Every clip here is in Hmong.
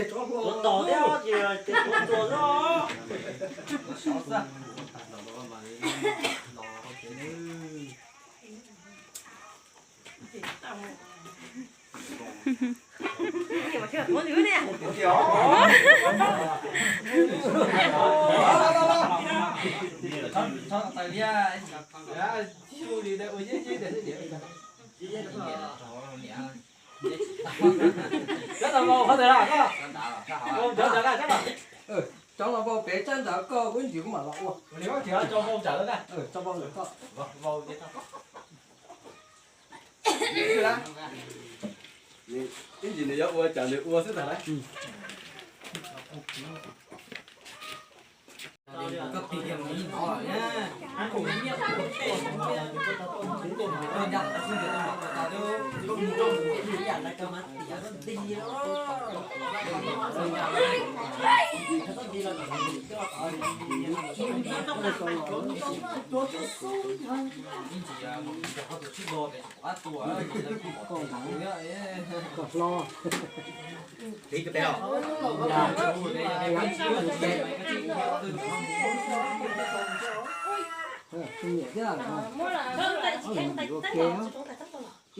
Tuav tom thiab ces tuav tsuag zog. Cov los vau pem tsab ntawd koj ua ib ntsis kuv mam los ua. Tso vau ntawm koj. Ib ntsis nws yuav ua cas nws ua xwb ntag lauj.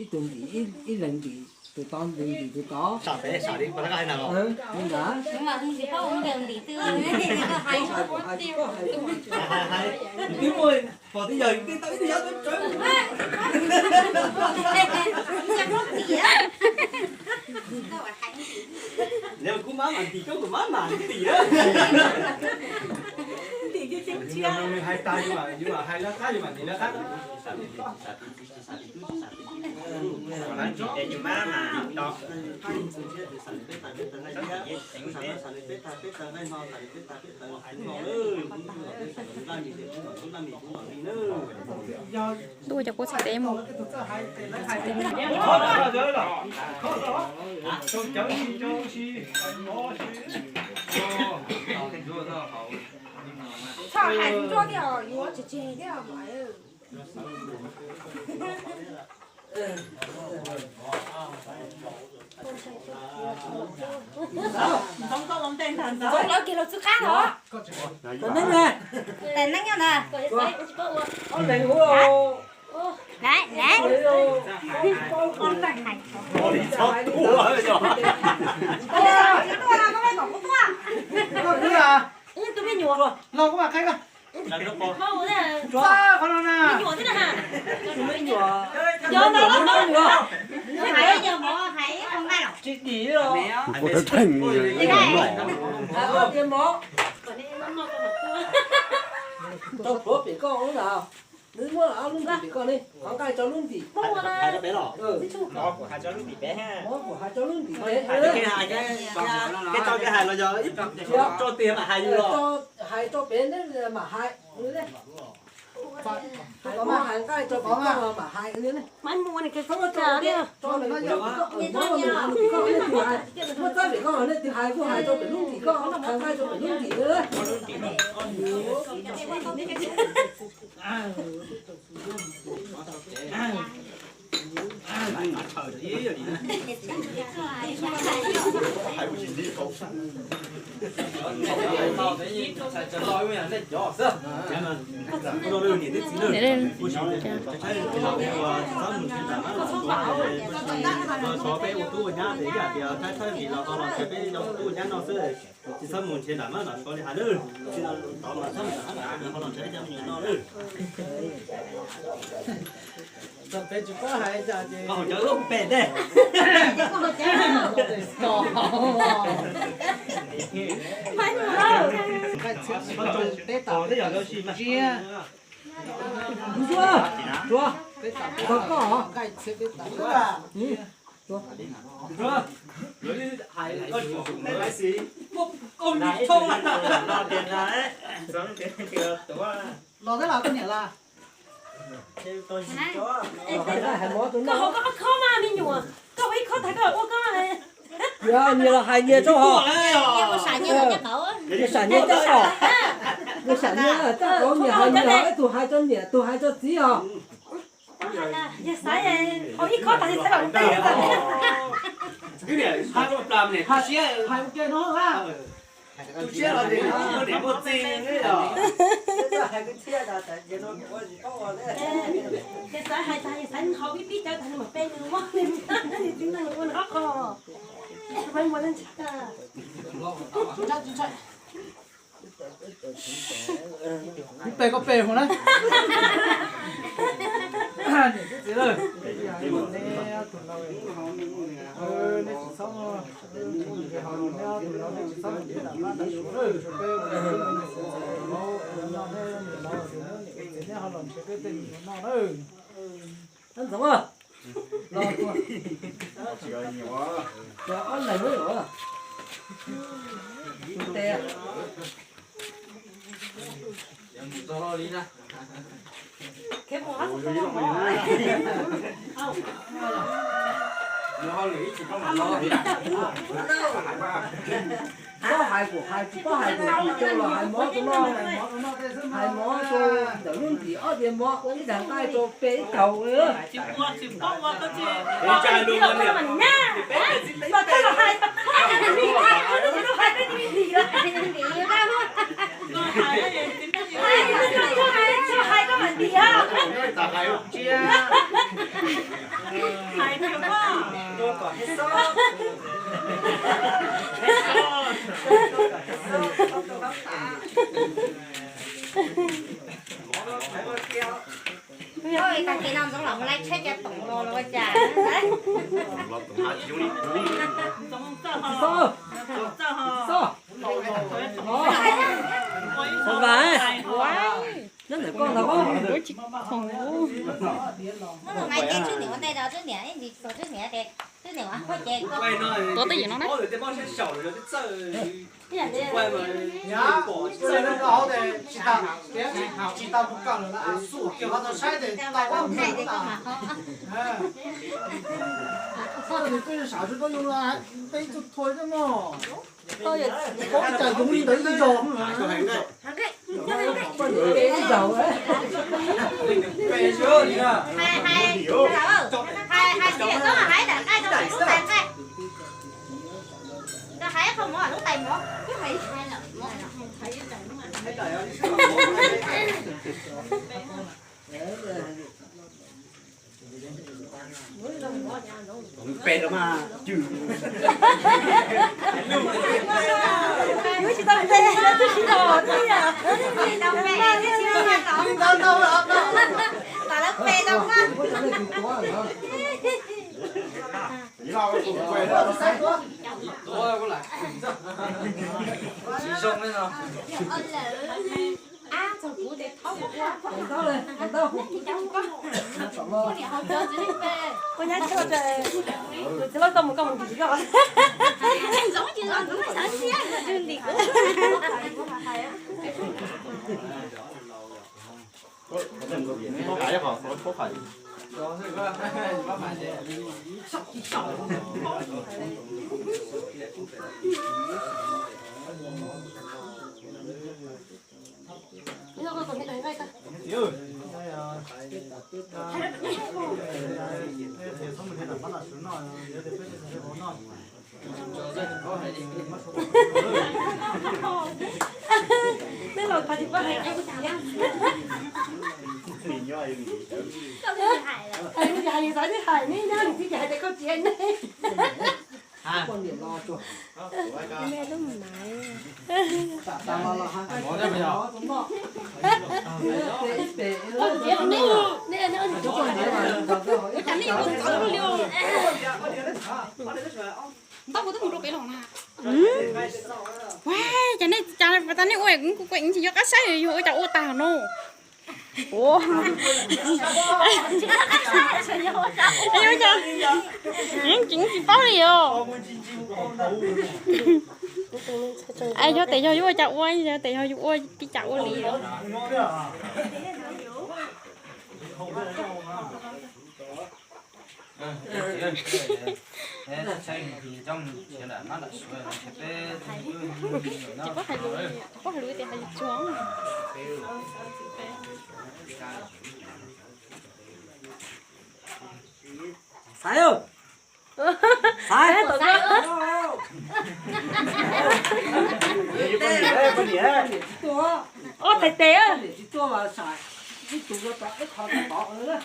Ib tug ntim, ib leeg ntim tus tod, ntim tus tod. Li ntawd. Twb muaj pom twb yog yus tej tau ib tug yog tau tsawv. Yog kuv mab mam ntim koj, kuv mab mam ntim na. Nws hais tag yus mam, yus mam hais lawv qab, yus mam ntim lawv qab. Tuaj cov kuv txhais tes mus. Txhob hais ntsuab thiab, yuav tseg tseg thiab mas. Ntxoov kiag los txwv qab no. Tais neeb na. Tais neeb na. Ob leeg ua. Laiv, laiv. Tus me nyuam. Los kuv mam qhia koj. Qhov no na. Tus me nyuam. Tsis dim los. Tau pluav pem koj lub ntawd. Nws muab ob lub ntim pem koj ne, qhov nqaij tso lub ntim. Muab kuv hais tso lub ntim pem. Hais tso pem neb mam hais. Kom mas hais nqaij tso pem koj mam hais. Muab txab pem koj, nej twg hais kuj hais tso pem lub ntim koj, hais nqaij tso pem lub ntim. Tsis txhob mus nrhiav nram mas los so li hais lawm, tsis tau los txhob mus nrhiav nram mas ho los nrhiav cov me nyuam no lawm. Txawm peb tsis paub hais cas ces koj haus cawv lub pem ntej. Peb tam tsiab. Koj koj Los teb los koj niam las? Koj haus koj ob khob mas me nyuam, koj haus ib khob tag koj ua koj. Nyias los hais nyias tso hos. Nyias sam nyias tso hos. Yog sam niam, tus hais niam, tus hais tso niam, tus hais tso txiv os. Yog xaiv, hau ib khob tas yog xaiv los mus teb. Hais ua ke no a. Tus tshiab los tus muaj niam muaj txiv os. Yog xaiv hais tas yog xaiv hau ib pib cawv tas nws mam pe nws muab nws txiv neej ua nws ob qho. Ib pe koj pe hauv na. Niam thiab txiv lawm, nej tus laus, nej tsis txhob, neb tus laus nej tsis txhob mus nrhiav nram qab nram suav lawm, peb ua niam ua txiv no, nej niam laus tus muab niam ua txiv nej ho los nrhiav peb tej niam noj lawm. Ntxoov, los, ob leeg, tus tes, paub hais kuv hais, tsis paub hais kuv, tsis coj los hais mov rau no, hais mov rau ntawm lub ntim ob diav mov ib dag nqaij rau peb ib taug. Tag kis no Ntxoov los mus laij tsheb cov toom los los ua cas. Ua tsis khoom. Muab tus maiv ces tswb niam ua ntej rau tswb niam, ib ntsis txog tswb niam ces tswb niam ua ces tuav twj ywm no na. Txawj no hauv tes tsis tas, tsis tas mus kawm lawm na, xub kiag qhov tau saib tes tau ob mus tas. Txawj nws twb sawv tsis tau yus los peb txhua txhua coj mog. Ib cas yoov li ntawd ib yog. Pe rau mas cw. Tsis tau pe, tsis tau pe, tsis tau pe, tsis tau pe. Tsis zoo ne no. Ua nyab tsis tau, txiv hlob koj mus koj mus nkim koj. Peb los pab tsis pab hais, hais li xav twb hais ne, nyob li tib ces hais tias koj txiv ne. Ua cas nej, cas nej ua kuv kuv tsis nco qab saib yus ua cas ua tag no. Ua cas tsis paub li os. Yog tes yog yus ua cas ua, yog tes yog yus ua tib cas ua li. Tsis paub hais lus, tsis paub hais lus tias hais lus tsuag. Xaiv, xaiv. Ob thaiv tes. Txi tshua tsis tau qab txog kuam nkawd los.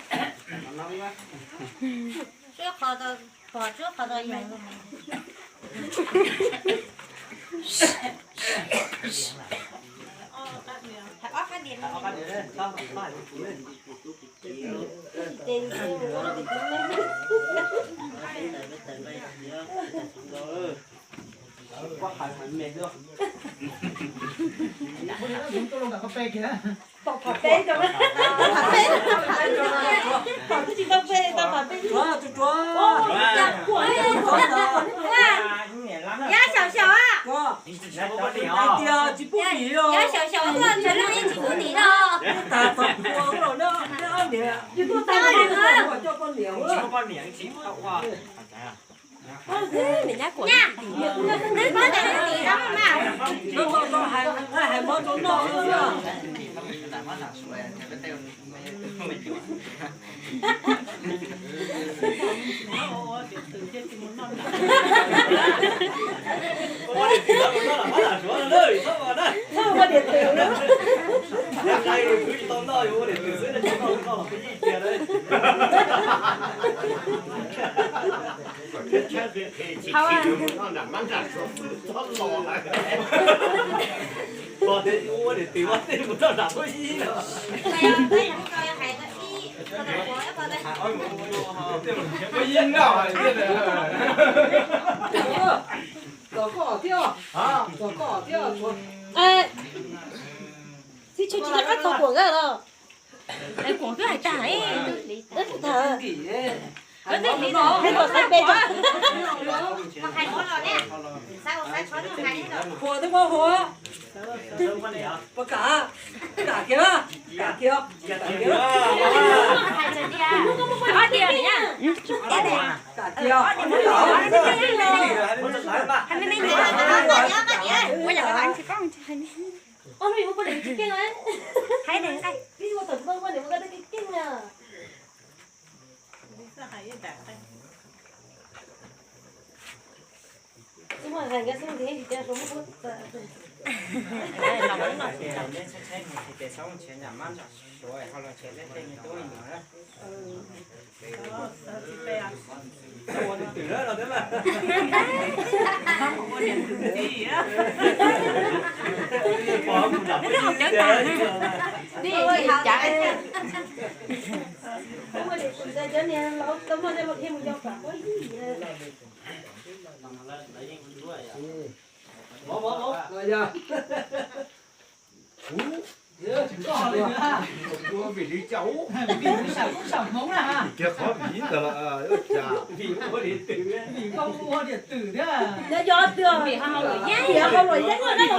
Kuam twb hais tag. Hais kom xaiv pes. Huas twb muab huas. Puas kam? Kam kiag, kam kiag, kam kiag. Kam kiag. Ob hnub yuav muab poj niam tsis keej, ib hnub tawm poj niam ua koj keej keej na. Vim li cas? Vim kiag qhov vim ntawd los cas? Vim ua li twm thiab. Vim hauj lwm yeeb, vim hauj lwm yeeb, vim muaj yeej yuav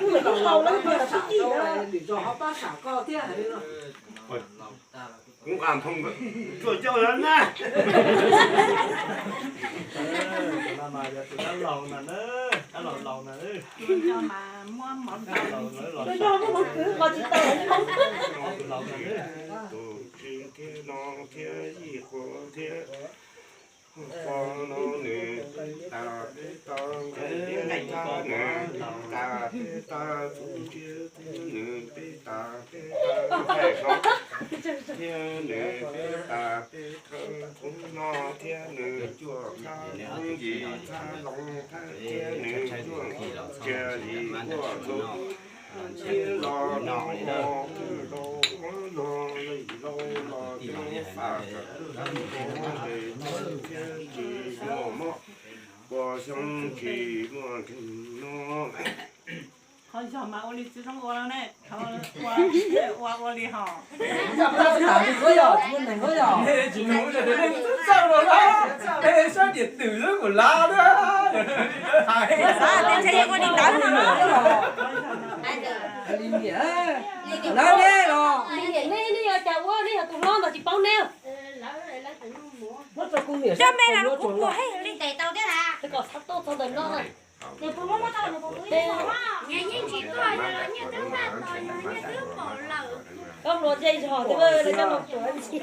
mus tus haus lawm, tus txij. Kuv nqa nphoo tsuag coj na. Yog tus dab laug na, dab laug laus na. Tus laus na, tus laus na. Tus tsis thiab no thiab yij quav thiab. Qhov no nws tas peb tau, nws tas peb tau, tus tsis thiab nws peb tas peb tau, thiab nws peb tas peb tau, tus no thiab nws cuaj txhab, yim txhab loos thiab nws cuaj txhab, yim cuaj txhab. Tib los no, twb los no, lwm los los, twb fam kam twb los, tes tsis muaj mob, kua xyoob tsis muaj nkeeg no. Qhov yog mas ua li txiv zoo ua no ne, ua ua li hos. Tsis nug, txawj los na, sab diam twm xwb kuv lav na. Xav tias ntshe yog ua li ntawd no. Lawv ne los, nej, nej yog cas ua, nej yog tus hlob ntawd tsis paub neb. Cov me las kuv puas heev li. Tes tau thiab las. Tes kom xav tuaj txog ntawm no. Nws puas muab muab tau nws puas muab ib tog? Nyias yeej tsis tuaj, nyias twb maj tos, nyias twb pom lawm. Koj hluas ntsej zog thiab, coj los tuav ntxiv.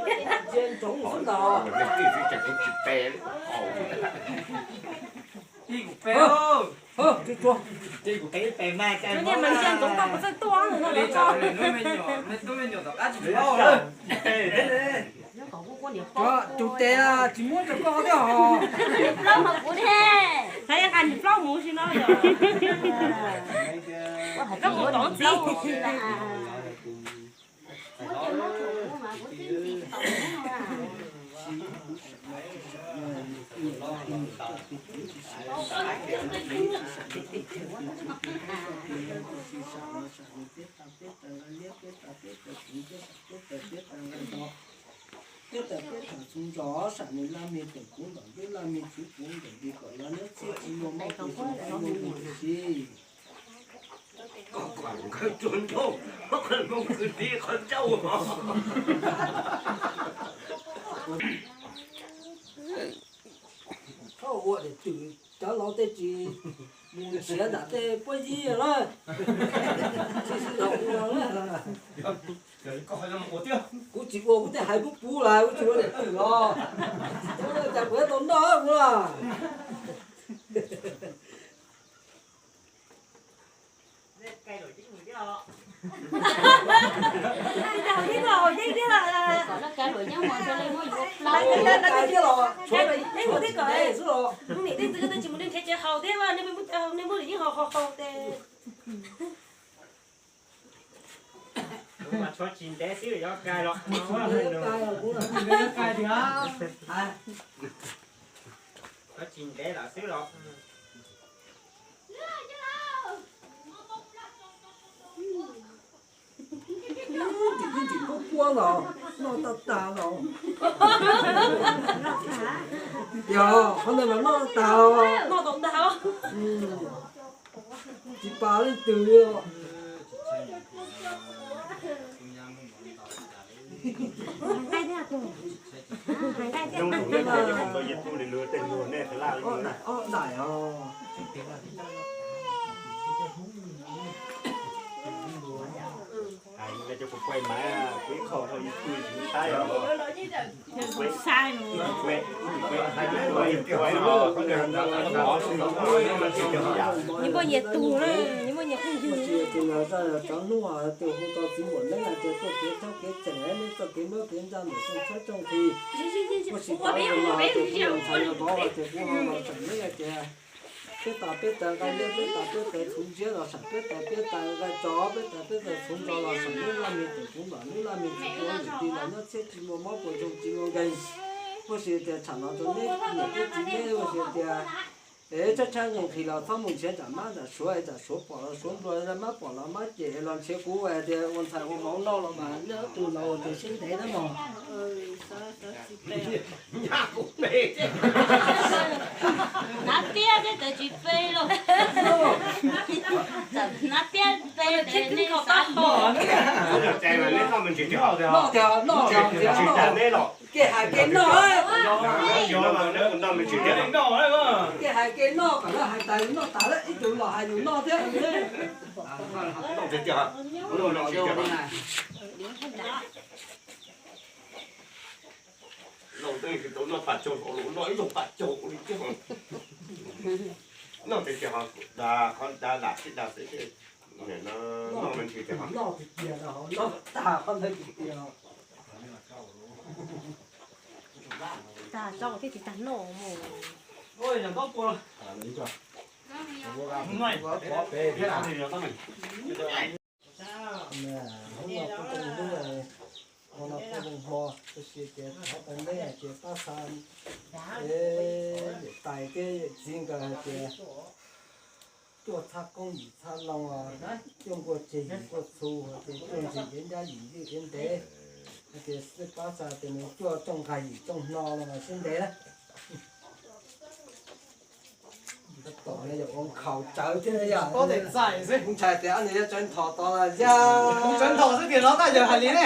Ntsoov xwb ntag. Ib kuv pe. Tus tes tsis muab rau koj thiab hos. Plaub mas kuv thiab. Xav nqa nws plaub mus si no yog. Koj mus tov ntxiv. Peb tas peb tas txhuv ntsos, sam nws laj me tawm kuv ntom, lub laj me txhuv kuv ntom, li kom lawv nyob txhij tsis muaj mob, tsis muaj mob tsis. Koj kom nkawd tsuag ncauj, koj kom hmoob kwv tij qhov ncauj. Txhob ua dem twm, cov laus tej tsis mus nrhiav nram tej pob yib na. Tsis sib zog ua na. Kuv tsis ua, kuv tej hais pub pub lawm, kuv tsis ua dem twm os. Cas kuv tau noj kuv na. Nim no tej txiv tej tsis mus nrhiav cov haus thiab, nej muaj lwm yeej haus haus haus tes. Mas tshuav tsis ntev xwb yuav cai los. Tshuav tsis ntev lawm xwb los. Tim ib tim puab puab los noj tag tag los. Yog qhov ntawd los noj tag los. Noj tau ntag. Tsis pas leej twg li. Ob daim os. Nyias muaj nyias tus na, nyias muaj nyias phooj ywg. Tsis yog tus los zaj los tsav hnub hais tias hu tau txiv muam neeb hais tias txoj kev txhob kev tseem, neb txoj kev muab kev ntsa ntawm tsoom tshaib tsoom qhi. Puag tsis tau tus no hais tias kuv los ntxhais los vauv hais tias kuv ho los tseem neb hais tias peb tas peb taws nqaij liab, peb tas peb taws txhuv ntsiab los sam peb taws, peb taws nqaij tsov, peb taws peb taws txhuv ntsos los sam neb laj me tawm kuv ntom, neb laj me txhuv kuv ntim ti los nyob txhiab tsis muaj mob puas ntsoog tsis muaj nkeeg. Puag tsis tias tsham los rau neb niam thiab txiv neb, puag tsis tias es tshaib tshaib nqhis nqhis los txhob mus nrhiav nram mab nram suav, es nram suav pom los suav nplua, mab pom los mab cem, los nrhiav kuv hais tias ua ntxhais ua vauv noj los mas nyob tus los ua tus siab ntev na mog. Hnav tiab thiab tawv tsis pe los. Hnav tiab pe tawv nej xav pom. Noj tiag, noj tiag, noj tiag. Kev hais kev noj, kev hais kev noj kom lawv hais tas noj tas lawm, ib tug los hais yus noj thiab. Lauj, twb tsis tau noj pam caug, noj ib zaug pam caug li thiab. Noj tiag tiag, qhov dag lam sib dag xwb, noj me ntsis tiag, noj tiag tiag, noj tag qhov ntawd tiag tiag. Tag tso thiaj tsis tag noj mus. Hnub no kuj zoo hnub, hnub no kuj zoo hmo, tab sis tias thov tau neb hais tias pab xa es yawm tais thiab yawm txiv nkawd hais tias cuaj txhab koob yim txhab loo, cuaj nkuaj tseg yim nkuaj txhu, hais tias cuaj ntsis kev ncab yim ywj kev ntev, hais tias xwb pab xa tias nws cuaj tsooj nqaij yim tsooj hno los mas siab ntev na. Tom no yog ua nkhaus tsawv thiab yog, kuv ntshai tias nws yuav tsawv nthos tod los yog, kuv tsawv nthos xwb tias no tab yawg hais li ne.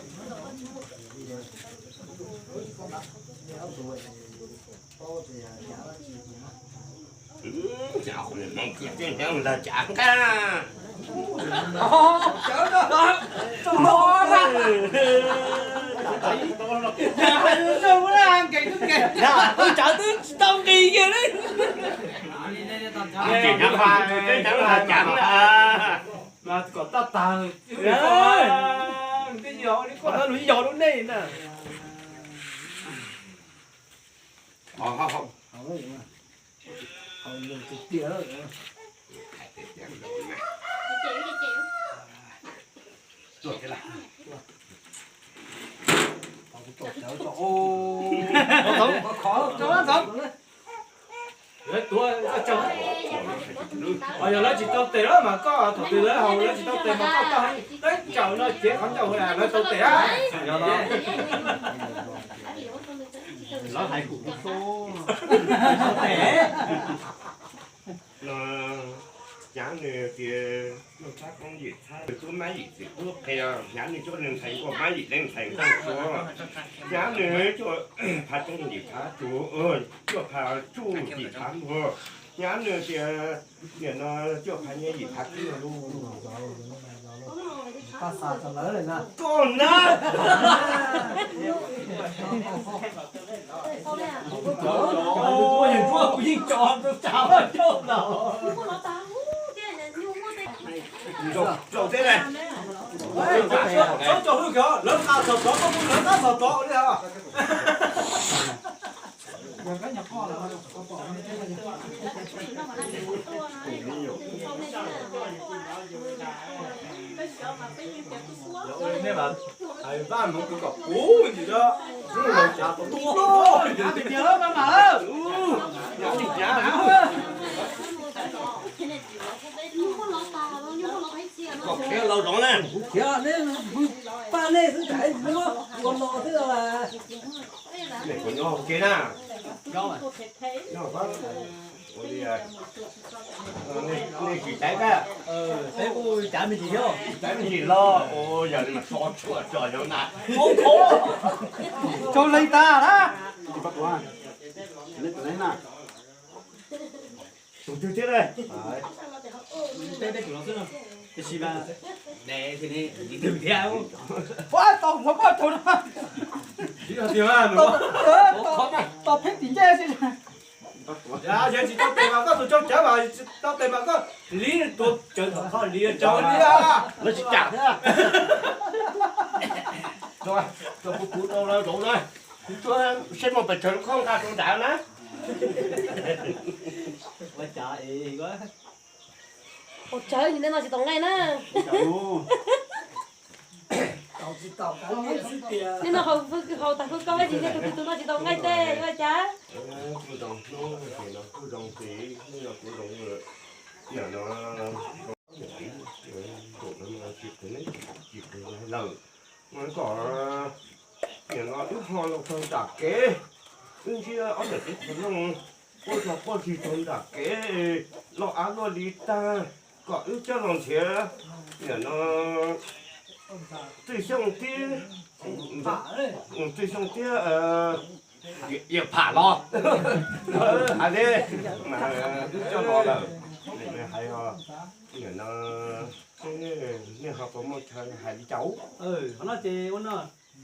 Ntawd cas nqa. Twb tsis tau nqis kiag li. Mas kom tab tag, yog lub nej na. Lawv tuav koj tsaug. Yog lawv tsis tau tes lawm mas koj thaum twg lawv haus lawv tsis tau tes mas koj tau heev teb tsaus no cev qhov ncauj lawv tau tes. Lawv hais kuv kuv sub. Hnyav nws tias, hnyav nws cuaj leeg ntxhais nkuaj mab yim leej ntxhais nkuaj suav, hnyav nws cuaj phav roob yim phav tsuv, cuaj phav tsuj yim phav npua, hnyav nws tias, tiam no cuaj phav nyiaj yim phav kwj lug. Koj na. Kuv yeej tso rau tsa cauj no. Tsaus teb ne. Tsaus tsaus hwj kawg, lawv nqa txog tod, koj kuj lawv nqa txog tod li os. Hais vaj mus kwv kom puv ntsis da. Hnyav tiag mas. Koj khiav laus zoov na. Kuv khiav, neb pab nej xwb, ua no xwb. Kuv nyob ua ke na. Nej tsis caiv kab. Peb kuj caiv me ntsis thiab. Caiv me ntsis los ua yog li mas so tshuaj tso yog na. Rau leej tag na. Tus twg thiab na? Peb peb tus los xwb no. Tiam sis mas de thiab ne, tus twg thiab. Ua tau, ua tau no. Tau pheej tim ncej xwb. Yog tsis tau tes mas koj tus tsau cawv mas, tau tes mas koj liv tus cawv tom kho liv cawv li. Lawv tsis kam thiab. Rau kuv kuv rau lawv zoov na. Kuv tsuas seb muaj pes tsawg lub khob nqa rau nrad na. Ua cas es ua cas nim no tsis tau nqaij na. Nej no haus tas kuj koj ib ntsis, nej tus twg tus no tsis tau nqaij tej yuav cas? Kuj zoo hnub no kuj zoo tiv, hnub no kuv zoo lawm. Niam no, niam txiv, tsis qhwv, tsis qhwv lawm. Kom niam no wb ho los taug nram kev, wb ntsib ob niam txiv qhov looj quaj zog quaj zig taug nram kev, loj av luaj li tag, kom wb coj los nrhiav niam no Txwj Xyooj thiab, Txwj Xyooj thiab Yawm Pham los hais li mas wb coj los lawm. Hais niam no, nej ho puas muaj chaw hais li cas?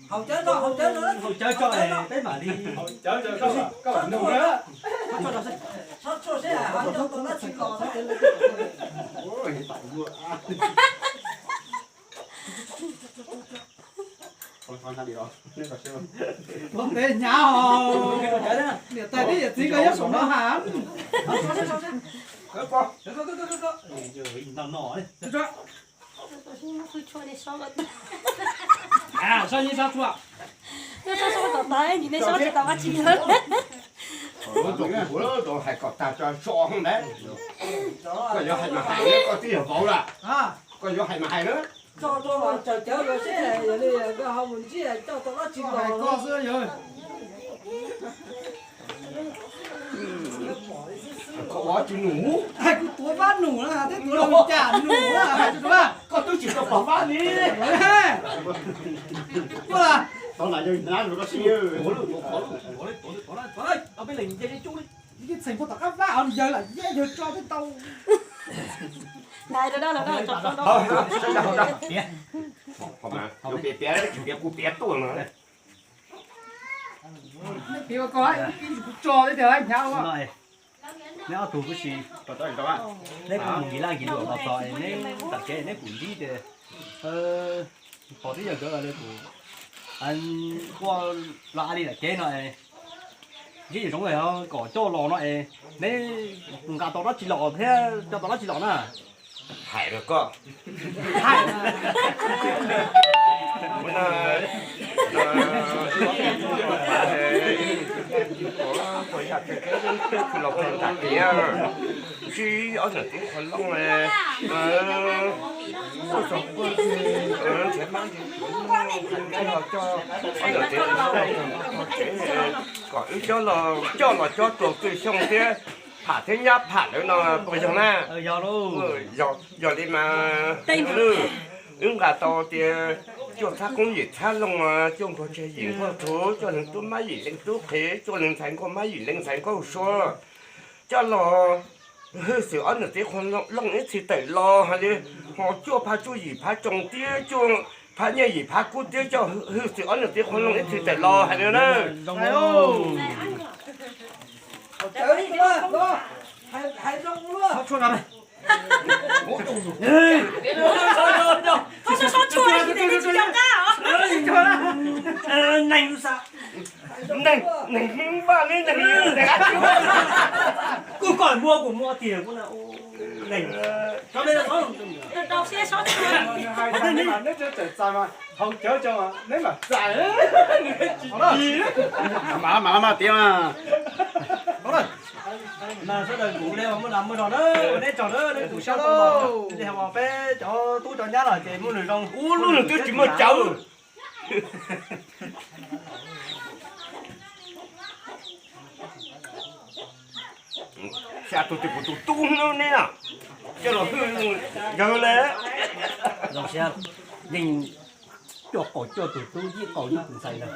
Haus cawv tso, haus cawv tso, peb mam li. Ua ntev hnyav os. Niam tais thiab yawm txiv koj nyob saum no has. Hais kom tag tso so ntawd. Koj yuav hais mas hais, koj twb yog vauv lawm, koj yuav hais mas hais na. Tso rau tsawm cawv lawm seb yog li nkawd ho mus ntsib coj tau dab tsi los. Koj ua tsis num, kuv tuav vab num na, twb tuav loo cas num na, hais tsis tau. Koj twb tsis tau pom vab li. Tov na, yog nab koj si. Peb leeg nce cub li, txheem puag tom qab vab os, yawg lam yab yawg tso peb tau. Piav, piav, kuv piav tuaj no. Piav ua koj, kuv tso li tiag hnyav ua. Neb ob tug kuj si, neb kuj mus nkis laj nkis luam los txog neb nram kev neb pum ntsib tias pog twb yog nkawd li pum quaj lo li nram kev no, ntsib zoo kom coj los no es neb nqa tau dab tsi los thiab coj tau dab tsi los na. Hais rau koj, ua yam twg los nram kev ntsib ob niam txiv qhov looj, nrhiav mab nrhiav suav, hais tias los coj ob niam txiv qhov tsev, kom wb coj los, coj los cob rau Txwj Xyooj thiab Pham thiab nyab Pham lawv no puas yog na? Yog li mas, wb nqa tau tias cuaj txhab koob yim txhab loo, cuaj nkuaj tseg yim nkuaj rhuv, cuaj leeg tub mab yim leej tub qhev, cuaj leeg ntxhais nkuaj mab yim leej ntxhais nkuaj sua, coj los hwj xwm ob niam txiv qhov looj ib txhis tawm los hais li, ho cuaj phav tsuj yim phav tsoo thiab cuaj phav nyiaj yim phav kub thiab coj hwj xwm ob niam txiv qhov looj ib txhis tawm los hais li na. Neeg, neeg vaj li neeg, kuv kom muab kuv muab tiag kuv na. Neb txawm txais mas haus cawv tso mas neb mam txais. Mam mam mas tiag mas. Mas sawv daws kuv li muaj dag muaj zog na, neb tso na, neb kuv sab lauj. Li hais peb cov tub cov nyab los ces muaj lwm zoo, ua lub lwm twb tsis muaj cawv. Xya tus twg kuv tus tub hnub neb na, coj los hwj yawg le. Zoo siab, yeej cuaj qaum cuaj tus tub, yim qaum yim tus ntxhais ntag.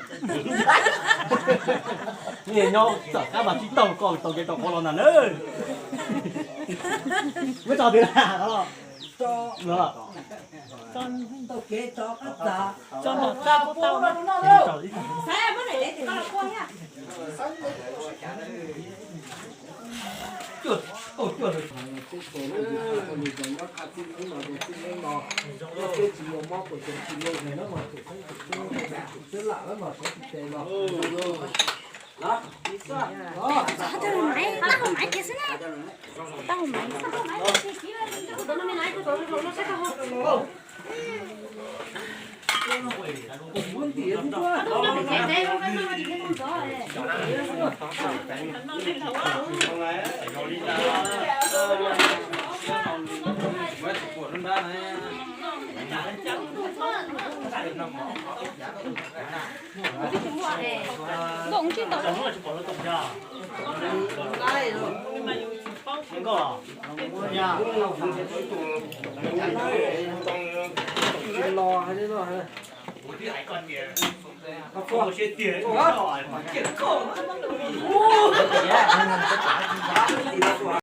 Neb nyob tom qab mas tsis tau koj tau kev rau qhov los ntag na. Muab tso twg los? Tau kev tso qab txag. Tso nram txaj kuj tau. Tau hau maiv, tau hau maiv tiag xwb na. Tau hau maiv. Ua tiag, tiag, tiag.